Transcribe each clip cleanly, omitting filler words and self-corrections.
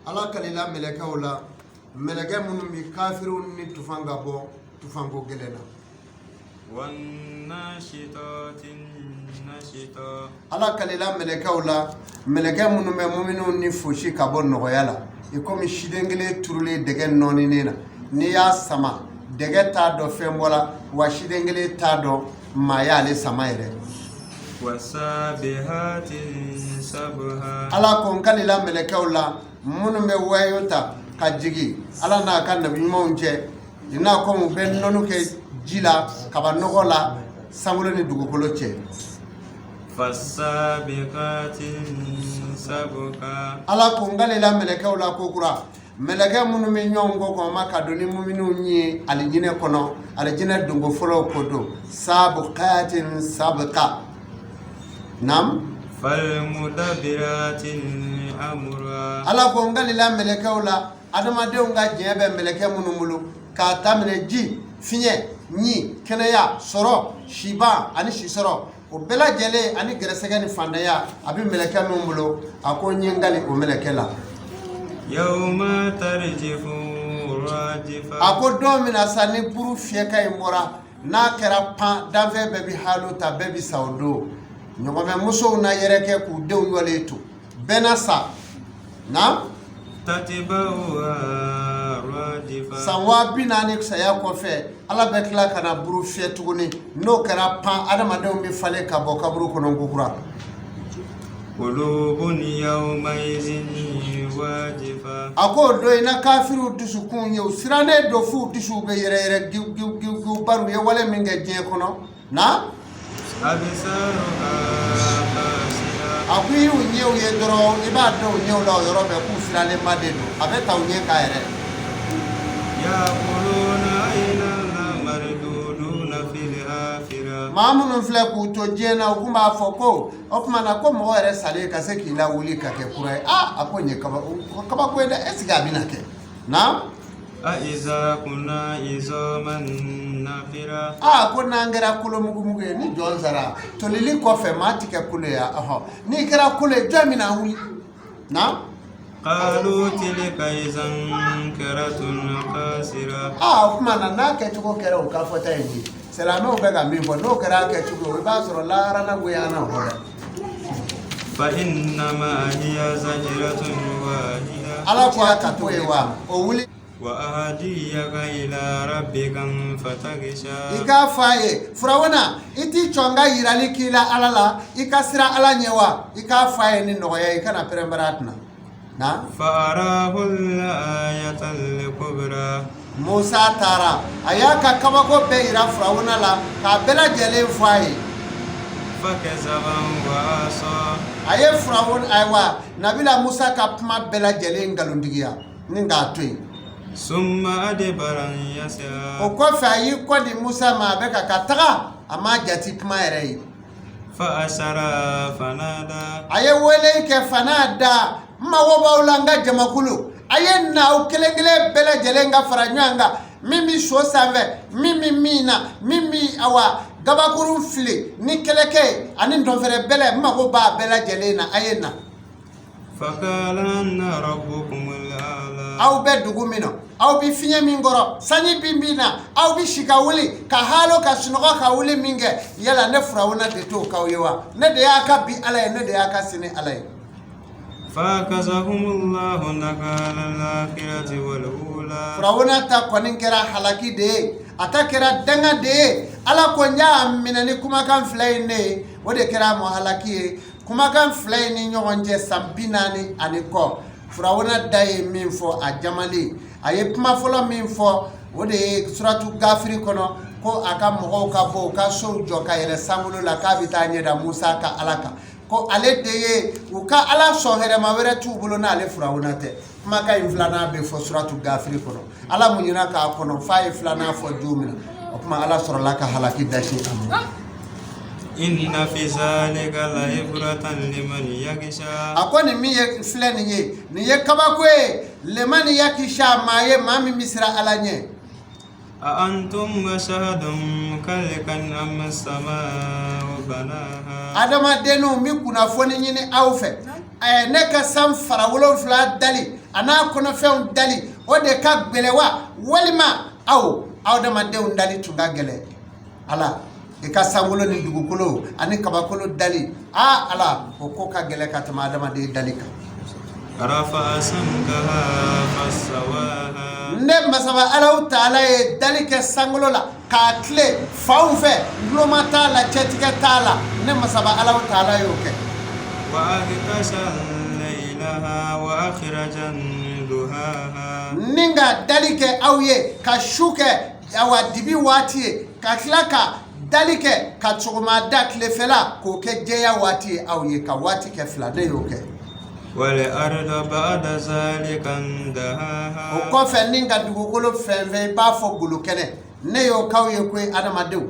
Ala kalila mɛlɛkɛw la, mɛlɛkɛ minnu bɛ kafiriw ni tufan ka bɔ tufanko gɛlɛn na. Ala kalila mɛlɛkɛw la, mɛlɛkɛ minnu bɛ muminw ni fosi ka bɔ nɔgɔya la, i komi siden kelen turulen dɛgɛ nɔɔninen na. N'i y'a sama, dɛgɛ t'a dɔn fɛn bɔra wa, siden kelen t'a dɔn maa y'ale sama yɛrɛ. Ala ko n kalila mɛlɛkɛw la minnu bɛ wayo ta ka jigin Ala n'a ka nabi ɲumanw cɛ, i n'a komi u bɛ nɔnɔ kɛ ji la kaba nɔgɔ la sankolo ni dugukolo cɛ. Ala ko n kalila mɛlɛkɛw la ko kura, mɛlɛkɛ minnu bɛ ɲɔgɔn kɔ kɔn ka don ni muminw ye alijinɛ kɔnɔ, alijinɛ donko fɔlɔw ko don sabukatin sabuka nam. Ala ko n kalila mɛlɛkɛw la, adamadenw ka diɲɛ bɛ mɛlɛkɛ minnu bolo, k'a daminɛ ji, fiɲɛ, ɲi, kɛnɛya, sɔrɔ, siban ani sisɔrɔ, o bɛɛ lajɛlen ani gɛrɛsɛgɛ ni fantanya, a bɛ mɛlɛkɛ min bolo, a ko n ye n kali o mɛlɛkɛ la. A ko don min na sa ni buru fiyɛka in bɔra, n'a kɛra pan, danfɛn bɛɛ bɛ halu ta, bɛɛ bɛ sa o don. Ɲɔgɔmɛ musow na yɛrɛkɛ k'u denw jɔlen to, bɛɛ na sa na. San 40 000 saya kɔfɛ, Ala bɛ tila ka na buru fiyɛ tuguni. N'o kɛra pan, adamadenw bɛ falen ka bɔ kaburu kɔnɔ kokura. A ko o don in na, kafiriw dusukun ye, u sirannen don f'u dusuw bɛ yɛrɛ yɛrɛ giw giw giw giw, bari u ye wale min kɛ diɲɛ kɔnɔ na. A ko i y'u ɲɛw ye dɔrɔn, i b'a dɔn u ɲɛw la o yɔrɔ bɛɛ k'u sirannenba de don. A bɛ ta u ɲɛ kan yɛrɛ. Maa minnu filɛ k'u to diɲɛ na, u tun b'a fɔ ko o tuma na ko mɔgɔ yɛrɛ salen ka se k'i lawuli ka kɛ kura ye, aa, a ko nin ye kabako ye dɛ. Est ce que a bɛna kɛ na? Aa, ko n'an kɛra kolo mugumugu ye, ni jɔn sara tolili kɔfɛ, maa tɛ kɛ kolo ye. Ɔhɔ, n'i kɛra kolo ye, jɔn bɛna wuli na? Aa, o tuma na n'a kɛcogo kɛra o ka fɔta ye nin ye, silamɛw bɛ ka min fɔ, n'o kɛra a kɛcogo, i b'a sɔrɔ lahara na goyana o dɛ. Ala ko a ka to ye wa o wuli. I k'a fɔ a ye, Firawuna, i t'i cɔn ka yirali k'i la Ala la, i ka siran Ala ɲɛ wa? I k'a fɔ a ye ni nɔgɔya ye, i kana pɛrɛnpɛrɛn a kunna na. Musa taara, a y'a ka kabako bɛɛ yira Firawuna la k'a bɛɛ lajɛlen fɔ a ye. A ye Firawuna, ayiwa, Nabila Musa ka kuma bɛɛ lajɛlen nkalontigiya ni k'a to yen. O kɔfɛ, a y'i kɔ di Musa ma, a bɛ ka taga, a m'a jate kuma yɛrɛ ye. A ye wele kɛ, fanada, n mago b'aw la, n ka jamakulu, a ye na, aw kelen kelen bɛɛ lajɛlen ka fara ɲɔgɔn kan, min bɛ so sanfɛ, min bɛ min na, min bɛ awa gabakurun fili ni kɛlɛkɛ ye ani dɔnfɛrɛ bɛlɛ, n mago b'a bɛɛ lajɛlen na, a ye na. Aw bɛ dugu min na, aw bɛ fiɲɛ min kɔrɔ, sanji bin min na, aw bɛ si ka wuli ka haalo ka sunɔgɔ ka wuli min kɛ, yala ne Firawuna de t'o k'aw ye wa? Ne de y'a ka bi Ala ye, ne de y'a ka sini Ala ye. Firawuna ta kɔni kɛra halaki de ye, a ta kɛra danga de ye. Ala ko n y'a minɛ ni kumakan fila in de ye, o de kɛra a ma halaki ye. Kumakan fila in ni ɲɔgɔn cɛ, san 40 ani kɔ, Firawuna da ye min fɔ a jamalen, a ye kuma fɔlɔ min fɔ, o de ye suratu Gafiri kɔnɔ, ko a ka mɔgɔw ka bɔ u ka sow jɔ ka yɛlɛ sankolo la, k'a bɛ taa ɲɛda Musa ka Ala kan, ko ale de ye u ka Ala, sɔn hɛrɛma wɛrɛ t'u bolo n'ale Firawuna tɛ. Kumakan in filanan bɛ fɔ suratu Gafiri kɔnɔ. Ala muɲuna k'a kɔnɔ f'a ye filanan fɔ don min na, o tuma Ala sɔrɔla ka halaki dasi a ma. Inna fi zalika la ibratan liman yakisha. A ko nin min ye filɛ nin ye, nin ye kabako ye, liman yakisha, maa ye, maa min bɛ siran Ala ɲɛ. A antum ashaddu khalqan am as-sama'u banaha. Adamadenninw, n bɛ kunnafoni ɲini aw fɛ. Ne ka san fara 7 dali a n'a kɔnɔfɛnw dali, o de ka gɛlɛn wa, walima aw adamadenw dali tun ka gɛlɛn? Ala, i ka sankolo ni dugukolo ani kabakolo dali, aa Ala, o ko ka gɛlɛn ka tɛmɛ adamaden dali kan. Ne masaba Alahu taala ye dali kɛ sankolo la k'a tile fanw fɛ, guloma t'a la, cɛtigɛ t'a la. Ne masaba Alahu taala y'o kɛ. Ni ka dali kɛ aw ye ka su kɛ awa dibi waati ye, ka tila ka dali kɛ ka sɔgɔmada tilefɛla k'o kɛ jɛya waati ye aw ye, ka waati kɛ fila, ne y'o kɛ. O kɔfɛ ni ka dugukolo fɛn fɛn i b'a fɔ golo kɛnɛ, ne y'o k'aw ye koyi adamadenw.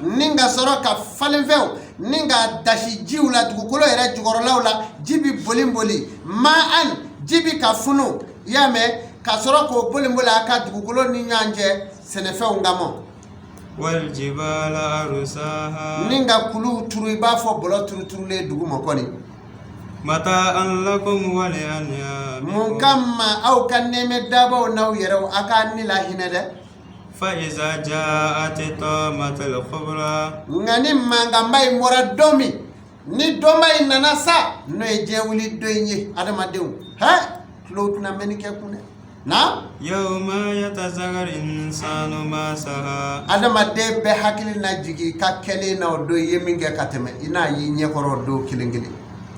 Ni ka sɔrɔ ka falenfɛnw ni ka dasi jiw la dugukolo yɛrɛ jukɔrɔlaw la, ji bɛ boli boli maan, ji bɛ ka funu, i y'a mɛn, ka sɔrɔ k'o boli boli a ka dugukolo ni ɲɔgɔn cɛ sɛnɛfɛnw kama. Ni ka kuluw turu i b'a fɔ bɔlɔ turuturulen duguma kɔni. Mun kama aw ka nɛɛmɛ dabaw n'aw yɛrɛw a k'a ni lahinɛ dɛ. Nka ni mankanba in bɔra don min, ni donba in nana sa, n'o ye diɲɛ wuli don in ye, adamadenw hɛ, tulo tɛna mɛnni kɛ kun dɛ. Na adamaden bɛɛ hakili na jigin i ka kɛlen na o don, i ye min kɛ ka tɛmɛ, i n'a y'i ɲɛkɔrɔ o don kelen kelen,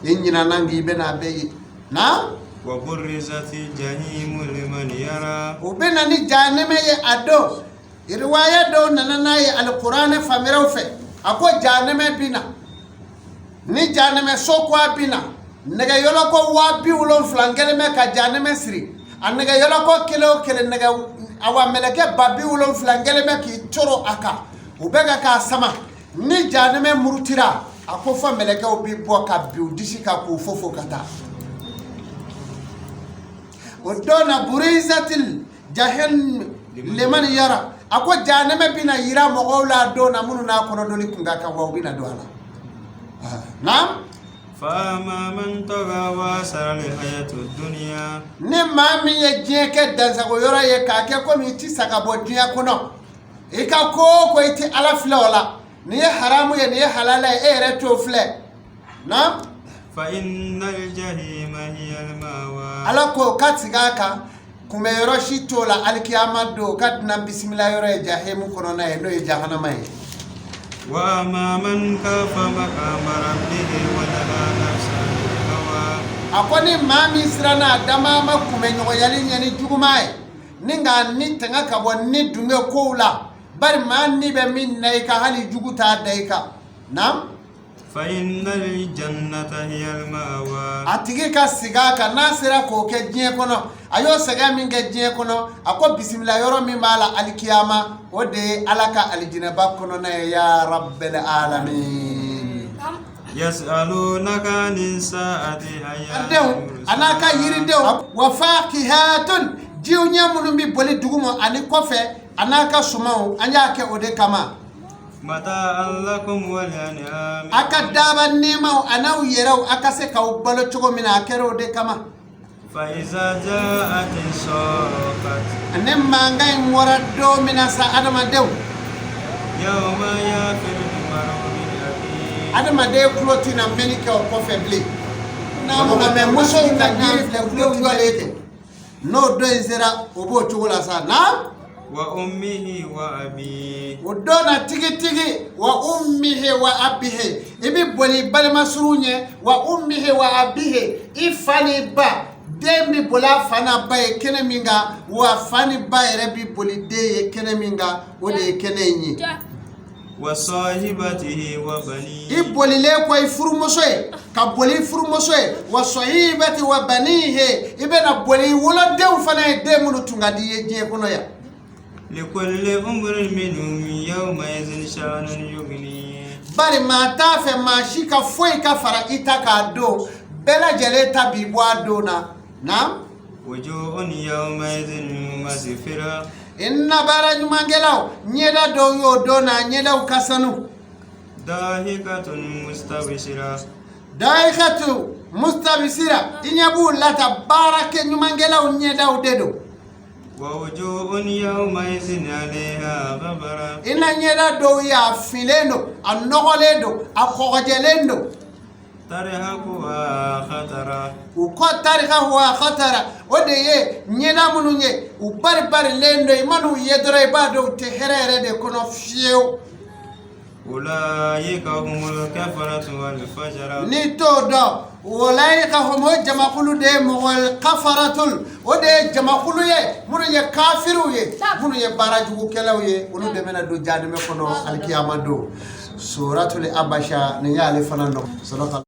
i ɲinana k'i bɛna a bɛɛ ye. Na u bɛ na ni jahanɛmɛ ye a don. Riwaya dɔw nana n'a ye alikuranɛ fan wɛrɛw fɛ, a ko jahanɛmɛ bɛ na ni jahanɛmɛ so ko a bɛ na nɛgɛ yɔlɔkɔ 70,000 kɛlen bɛ ka jahanɛmɛ siri. A nɛgɛ yɔlɔkɔ kelen o kelen, nɛgɛ awa mɛlɛkɛ 70,000 kɛlen bɛ k'i coro a kan, u bɛ ka k'a sama. Ni jahanɛmɛ murutira, a ko fɔ mɛlɛkɛw bɛ bɔ ka bin u disi kan k'u fofo ka taa. O don na, burizatil jahim liman yara, a ko jahanɛmɛ bɛna yira mɔgɔw la a don na, minnu n'a kɔnɔdonni kun ka kan, wa u bɛna don a la. Naam. Ni maa min ye diɲɛ kɛ dansago yɔrɔ ye, k'a kɛ komi i ti sa ka bɔ diɲɛ kɔnɔ, i ka ko o ko i ti Ala filɛ o la, nin ye haramu ye, nin ye halala ye, e yɛrɛ t'o filɛ. Naam. Ala ko ka sigi a kan, kunbɛ yɔrɔ si t'o la alikiyama don, ka dunan bisimila yɔrɔ ye jahimu kɔnɔna ye, n'o ye jahanama ye. A ko ni maa min siranna a danbaa ma kunbɛ ɲɔgɔnyali ɲɛ ni juguman ye, ni k'a ni tanga ka bɔ ni dunge kow la, bari maa ni bɛ min na i kan, hali jugu t'a da i kan. Naam. A tigi ka sigi a kan, n'a sera k'o kɛ diɲɛ kɔnɔ, a y'o sɛgɛn min kɛ diɲɛ kɔnɔ, a ko bisimila yɔrɔ min b'a la alikiyama, o de ye Ala ka alijinɛba kɔnɔna ye. Ya rabbal alamin. Denw a n'a ka yiridenw, wa fakihatun, jiw ɲɛ minnu bɛ boli duguma ani kɔfɛ, a n'a ka sumanw, an y'a kɛ o de kama. A ka daba nɛɛmaw a n'aw yɛrɛw, a ka se k'aw balo cogo min na, a kɛra o de kama. Ne mankan in bɔra don min na sa, adamadenw, adamaden tulo tɛna mɛnni kɛ o kɔfɛ bilen. N'a mɛ muso in ka jiri filɛ, tulo jɔlen tɛ. N'o don in sera, o b'o cogo la sa. Na wa ummihi wa abihi, o don na tigitigi, wa ummihi wa abihi, i bɛ boli i balima surun ɲɛ. Wa ummihi wa abihi, i fa ni ba, den bɛ boli a fa n'a ba ye kɛnɛ min kan, wa fa ni ba yɛrɛ bɛ boli den ye kɛnɛ min kan, o de ye kɛnɛ in ye. Wa sahibatihi wa banihi, i bolilen kɔ i furumuso ye, ka boli i furumuso ye, wa sahibati wa banihi, i bɛna boli i wolodenw fana ye, den minnu tun ka di i ye diɲɛ kɔnɔ yan. Likulli imri'in minhum yawma idhin sha'nun yughnihi, bari maa t'a fɛ maa si ka foyi ka fara i ta k'a don, bɛɛ lajɛlen ta b'i bɔ a don na. Naam. Wujuhun yawma idhin musfira, Inna baara ɲumankɛlaw ɲɛda dɔw y'o don na, ɲɛdaw ka sanu. ضاحكة مستبشرة. ضاحكة مستبشرة, i ɲɛ b'u la ta, baarakɛ ɲumankɛlaw ɲɛdaw de don. ووجوه يومئذ عليها غبرة. I na ɲɛda dɔw ye, a filen don, a nɔgɔlen don, a kɔgɔjɛlen don. ترهقها قترة. U kɔ ترهقها قترة, o de ye ɲɛda minnu ye, u bari barilen don. I man'u ye dɔrɔn, i b'a dɔn u tɛ hɛrɛ yɛrɛ de kɔnɔ fiyewu. أولئك هم الكفرة الفجرة. N'i t'o dɔn, أولئك هم, o jamakulu de ye mɔgɔ كفرة, o de ye jamakulu ye minnu ye kafiriw ye, minnu ye baarajugukɛlaw ye. Olu de bɛna don jahanama kɔnɔ alikiyama don. Suratul Abasa, nin y'ale fana nɔ sɔrɔ.